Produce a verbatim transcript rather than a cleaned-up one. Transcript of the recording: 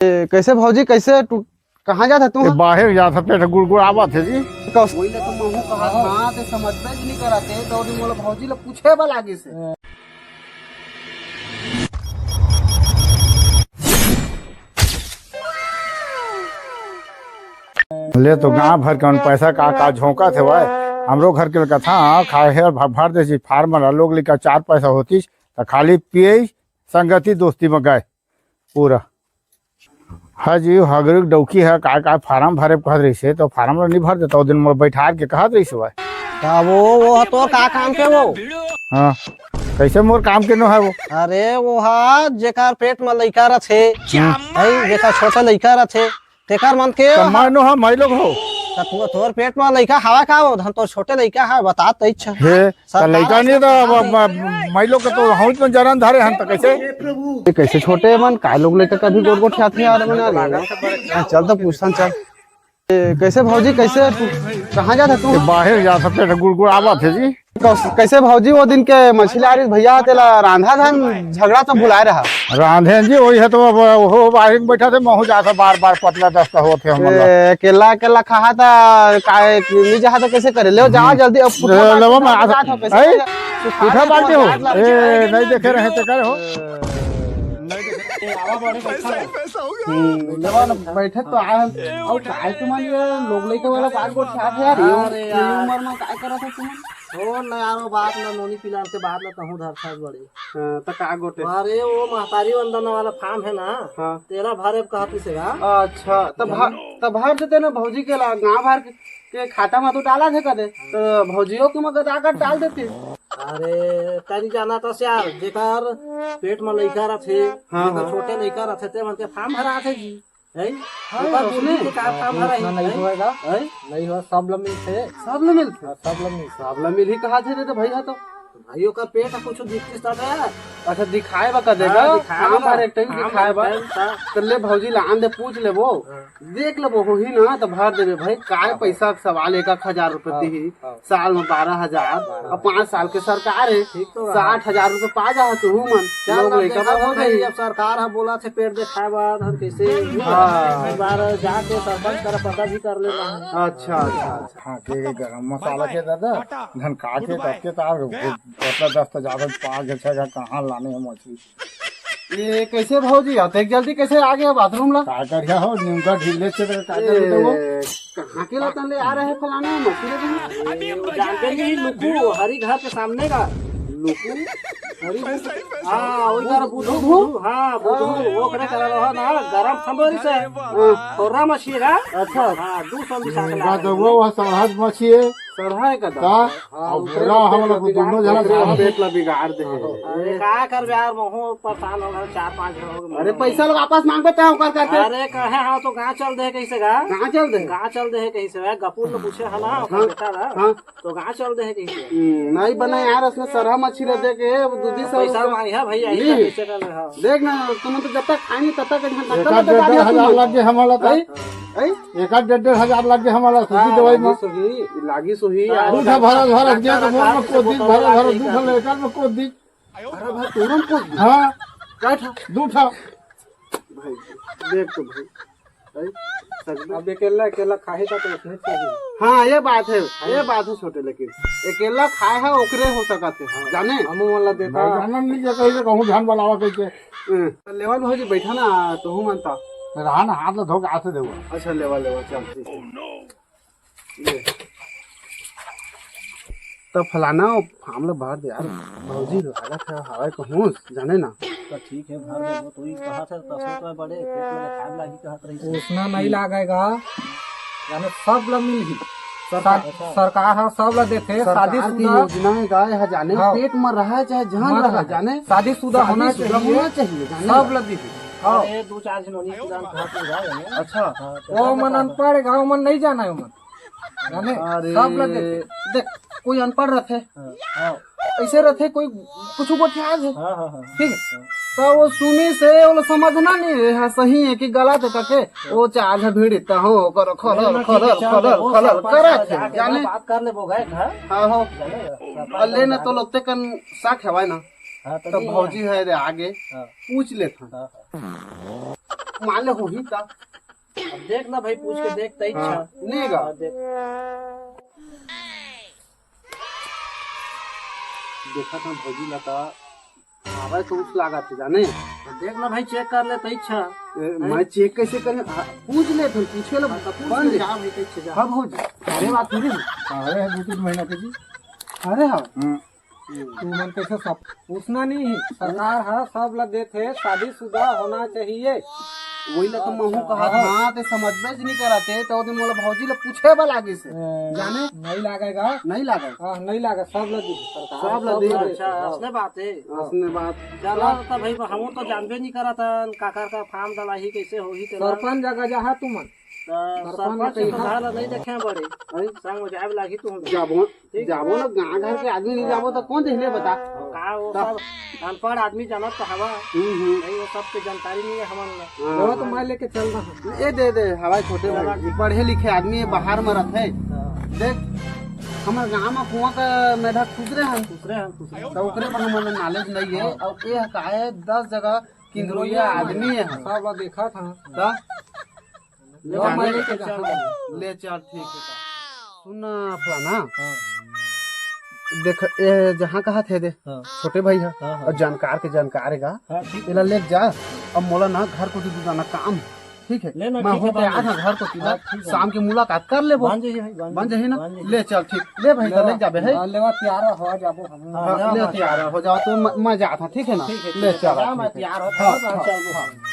ए, कैसे भौजी, कैसे तू कहाँ जात हे तू? ए, बाहर जात हे, पेट गुड़गुड़ावत हे जी। कौस- वही ले तो महू कहा था, ते समझबे ज नहीं करत हे, तो ओदे मोला भौजी ले पूछे बर लागिस हे। ले तो गांव भर के मन पैसा का का झोंकत हे भाई। हमरो घर के कथा खाए हे भर दे जी फार्म वाला लोग लेकर चार पैसा होतीस त खाली पिए संगति दोस्ती में गए पूरा। हाँ जी, हगरी डौकी हे, का का फार्म भरे कहत रहिस हे, तो फार्म ला नहीं भर देता, ओ दिन मोला बैठार के कहत रहिस हे भाई। का वो, वो ह तोर का काम के वो? हाँ, कैसे मोर काम के नो हे वो? अरे वो हा जेकर पेट में लइका रथे, हम्म। भाई जेकर छोटा लइका रथे, तेकर मन के तो मैं नो हा, मैं लोग हो। त तू तोर पेट में लइका हवा का वो? धन तोर छोटे लइका हे, बता त इच्छा। हे, त सरकार लइका नहीं तो अब, अब, अब, मैं लोग के तो हौज में जरन धरे हन त कैसे? ये कैसे छोटे मन, काय लोग लइका कभी गोट गोट खाते यार बना रहे हैं। हाँ, चल तो पूछता हूँ, चल। ए, कैसे भौजी, कैसे तू कहाँ जात हे तू? ये बाहर जात हे, पेट गुड़गुड़ावत हे जी। कौस-, कैसे भौजी, वो दिन के मछली आ रही भैया, तेला रांधा धन झगड़ा तो भुलाए रहा। रांधे जी, वही हे तो अब वो बाहर बैठा थे, महू जात हे बार बार पतला दस्त होत हे हमन ला। ए, अकेला अकेला खाहा था, काय नहीं जाहा तो कैसे करे? ले जाओ हम्म। जल्दी, अब ले, ले, ले, मैं आ- जात हो, कैसे ऐ? करे? उठा बाल्टी हो। ए, नहीं देखे रहे तो करे हो। ए, आवा बड़े बैठा रहा। हम्म, लेवा ना, बैठे तो आए हम। और काय तुम्हारी ये लोग लइका वाला बात गोठियात हे यार? ये अरे ये यार। उम्र में काय करत हो तुम? हो ना यार, वो बात ना नोनी पिलान के बात ना कहूँ धरता बड़ी। हाँ, तो का गोठे? अरे वो महतारी वंदना वाला फार्म हे ना, हाँ। तेला भरे कहत से यार। अच्छा, तो भर, तो भर देते ना भौजी के ला, गाँव भर के के खाता में तो डाला थे कदे, तो भौजियो के मगर आकर डाल देती। अरे, तनी जाना तो यार, जेकर पेट में लइका रथे, हाँ, जेकर हाँ। छोटे लइका रथे, ते मन के फार्म भरा थे जी। हैं? हाँ, ओकर उसमें। बोली के का फार्म भरा उतना है? नहीं होएगा। हैं? नहीं हो, सब ला मिलथे। सब ला मिलथे? हाँ, सब ला मिलथे। सब ला मिल ही कहा थे रे तो भैया तो। भाई, ओकर पेट ह कुछ दिखतिस तब। अच्छा, दिखाए बा कदे हाँ, का? दिखाए फार्म बा। भरे एक टाइम फार्म दिखाए बा। भरे बा। तो ले भौजी ला आन दे, पूछ लेबो। हाँ। देख लेबो, होही ना तो भर देबे भाई। काय हाँ। पैसा के सवाल, एक एक हजार रुपये हाँ, दिही, हाँ। साल में बारह हजार, बारह हजार। और पाँच साल के सरकार हे, ठीक तो रहा। साठ हजार रुपये पा जा तू मन। चल, लोग अब लइका देखा बा हो भाई, जाही। अब सरकार ह बोला थे पेट दिखाए बर, हम कैसे हाँ। एक बार जाके सरपंच करा पता भी कर लेना है। अच्छा, अच्छा, अच्छा। हाँ, के गरम मसाला के दादा, धन काटे तब के तार पतला दस्त ज्यादा पाँच छह कहाँ लाने हैं मछली। ये कैसे भौजी, अतेक जल्दी कैसे आ गया बाथरूम ला? का करिया हो, निमका ढीले से तो का ए, करिया हो? कहाँ के लतन ले आ रहे फलाना मछली? अरे, वो जानते नहीं, लुकू, हरी घर के सामने का। लुकू? हरी घर? हाँ, वही घर बुधू, बुधू? बुधू, हाँ, बुधू, हाँ। वो करे करा रहा ना, गरम फंदोरी से। हाँ। थोड़ा मछली का? अच्छा। हाँ, दो सौ बीस निमका तो वो, वो सरहद मछली है। सरहा है का? का? हाँ, अब ओकरे पूरा हम लोग दोनों जना ओकरे साथ पेट ला बिगाड़ दे। अरे का करबे यार, महू परेशान हो गए, चार पांच जन हो गए। अरे पैसा लोग वापस मांगबे तै ओकर करके। अरे कहे हाँ तो गाँव चल दे कैसे गा? गाँव चल दे। गाँव चल दे कैसे गा? गपुर ने पूछे है ना, ओकर हाँ, बेटा ला। हाँ। तो गाँव चल दे कैसे? हम्म, नहीं बना यार, उसने सरहा मछली दे के दो दिन से पैसा मांगी है भैया, नहीं। कैसे कर रहे हो? देख ना, तुम तो जब तक खाए नहीं तब तक ढंग से एक आध डेढ़ डेढ़ हजार लग गए हमारा तो। हैं? हैं? एक आध डेढ़ डेढ़ हजार लग गए हमारा सूजी हाँ, दवाई में। लागी सोही, लागी सोही। हाँ, दू ठा भरा भरा दिया तो मोर में कोद दी, भरा भरा दू ठा लेकर में कोद दी। अरे भाई, तोरम कोद दी। हाँ। का ठा? दू ठा। भाई, देख तो भाई। भाई, सच में। अब अकेला, अकेला खाही का तो उसने चाहिए। हाँ, ये बात है, ये बात है छोटे, लेकिन अकेला खाए है, ओकरे हो सकत है, जाने? हमू मन ला देता। मैं जानन नहीं क्या कहीं से कहूँ ध्यान बनावा कैसे। हम्म, लेवन भौजी बैठा ना, तो हूँ मनता। रहा ना, हाथ ला धो के हाथ से देवा। अच्छा, लेवा, लेवा, चल, ठीक है। ले। तो फलाना फार्म ला भर दे यार, भौजी लागत है हवाई कहूँ जाने ना। तो ठीक है, भर देबो, तो ई कहा था, तसो तो बड़े पेट में खाए लागी कहत रही। उसना नहीं लागेगा, यानी सब ला मिलही। सरकार, सर-, अच्छा। सरकार ह सब ला देथे, सरकार की शादीशुदा योजना है, गाय है जाने, हाँ। पेट में रहा चाहे जहाँ मत रहा रहे। जाने, शादीशुदा होना शादीशुदा चाहिए, होना चाहिए, जाने। सब ला देथे। हाँ। अरे, दो चार झन होनी की जान कहाँ पे जाए, है ना? अच्छा। हाँ, तो वो सब मन बता दो। अनपढ़ गाँव मन नहीं जाना है, मन। जाने? अरे, सब ला देथे। देख, कोई अनपढ़ रथे। हाँ। हाँ। ऐसे रथे, कोई कुछ गोठिया है। हाँ, हाँ, हाँ। ठीक है? हाँ। तो वो सुनी से, वो समझना नहीं है, हाँ, सही है कि गलत है करके, वो चार झन भिड़ी त हो, कर, खलल, नहीं, खलल, ठीक है, चल, खलल, वो खलल, सरपंच करत साहब है, जाके जाने? बात कर ले, वो गए घर। हाँ, हो। जाने? और लेना तो लोग ते कन साख हवाए ना। हाँ, तो तो नहीं है। भौजी है रे आगे, हाँ। पूछ लेत हन। हाँ, हाँ। मान ले होही त। अब देख ना भाई, पूछ के देख, तई हाँ, अच्छा। नहीं गा। हाँ, देख। देखा था भौजी ला का, आवे तो उस लागत है जाने। तो देख ना भाई, चेक कर ले, तई अच्छा। ए, मैं चेक कैसे करें? हाँ, पूछ ले, फिर पूछे ला हाँ, तो पूछ बन ले, ले। जा भाई, तई अच्छा जा। हाँ भौजी। अरे बात थोड़ी है। अरे है दो तीन महीना के जी। अरे हाँ। हम्म। तू मन कैसे सब पूछना नहीं है, सरकार हा सब ला देथे, शादीशुदा होना चाहिए। वही ला तो महू कहा हाँ। था, ते समझबे नहीं कराते, तो ओदे मोला भौजी ला पूछे बा लागे से। ए, जाने? नहीं लागेगा। नहीं लागे। हाँ, नहीं लागे, सब ला दी सरकार, सब ला सब दी। ला दी। अच्छा, हाँ। असने बात है। हाँ। असने बात। चला, तो भाई, हम तो जानबे नहीं करा था, काकर का फार्म डलाही, कैसे होही, तेला। सरपंच जगह जा हा तुमन। तो सरपंच सरपंच के तो कहा। घर नहीं देखे बड़े। अरे? संग में जाए लागही तू। जाबो, ठीक। जाबो ना, गाँव घर के आदमी नहीं जाबो तो कौन देख ले बता? का वो तब। सब अनपढ़ आदमी जानत तो हवा। हम्म, हम्म। नहीं, वो सब के जानकारी नहीं है हमन ला। हाँ, चलो तो हाँ। मैं लेके चल रहा हूँ। ए दे दे, हवा छोटे भाई, पढ़े लिखे आदमी है, बाहर में रहते। हाँ। देख, हमारे गाँव में कुआं का मेढक खुसरे हैं। खुसरे हैं, खुसरे हैं। तो ओकरे पर हमारे नॉलेज नहीं है। हाँ। और ये का है, दस जगह किंदरोया आदमी है। सब ला देखा था। तो ले, हाँ, मैं लेके चल। ले चल, ठीक है। सुन ना फलाना, हाँ। देख, ए, जहाँ कहा थे दे, हाँ। छोटे भाई है, हाँ, हाँ। और जानकार के जानकार है का, हाँ, ठीक। एला लेके जा, अब मोला ना घर को दे जाना काम, ठीक है? ले ना, मैं ठीक है, होके बांध आ ले। था घर को सीधा, हाँ, ठीक है। शाम की मुलाकात कर लेबो। बांध जाइए भाई, बांध बन जाइए ना? बांध जाइए। ले चल, ठीक। ले भाई, ले तो ले जाबे है। हाँ, लेवा तैयार हो, जाबो हम। हाँ, हाँ, ले ले, तैयार हो जाओ, तो मैं, मैं जाता, ठीक है ना? ठीक है, ले ठीक है, चल, जा, ठीक मैं है। तैयार हो, हाँ, हाँ, हाँ। चल, हाँ।